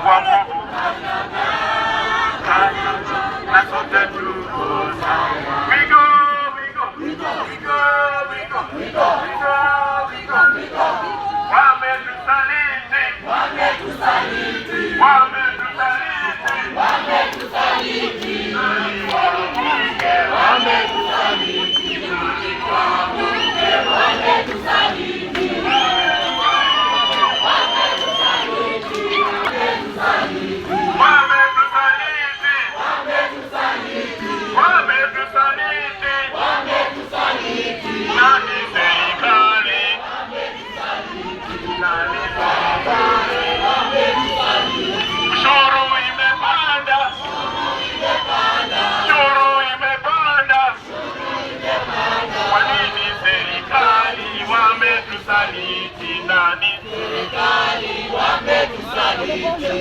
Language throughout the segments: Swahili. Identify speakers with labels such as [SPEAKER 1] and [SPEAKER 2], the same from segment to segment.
[SPEAKER 1] Kwa nguvu na sote tuko sawa. We go, we go, we go, we go, we go, we go, we go, we go. Wametusaliti, wametusaliti, wametusaliti, wametusaliti, wametusaliti, wametusaliti, wametusaliti, nani serikali? Nani serikali? Ushuru imepanda, ushuru imepanda. Kwa nini serikali wametusaliti? Nani?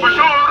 [SPEAKER 1] Ushuru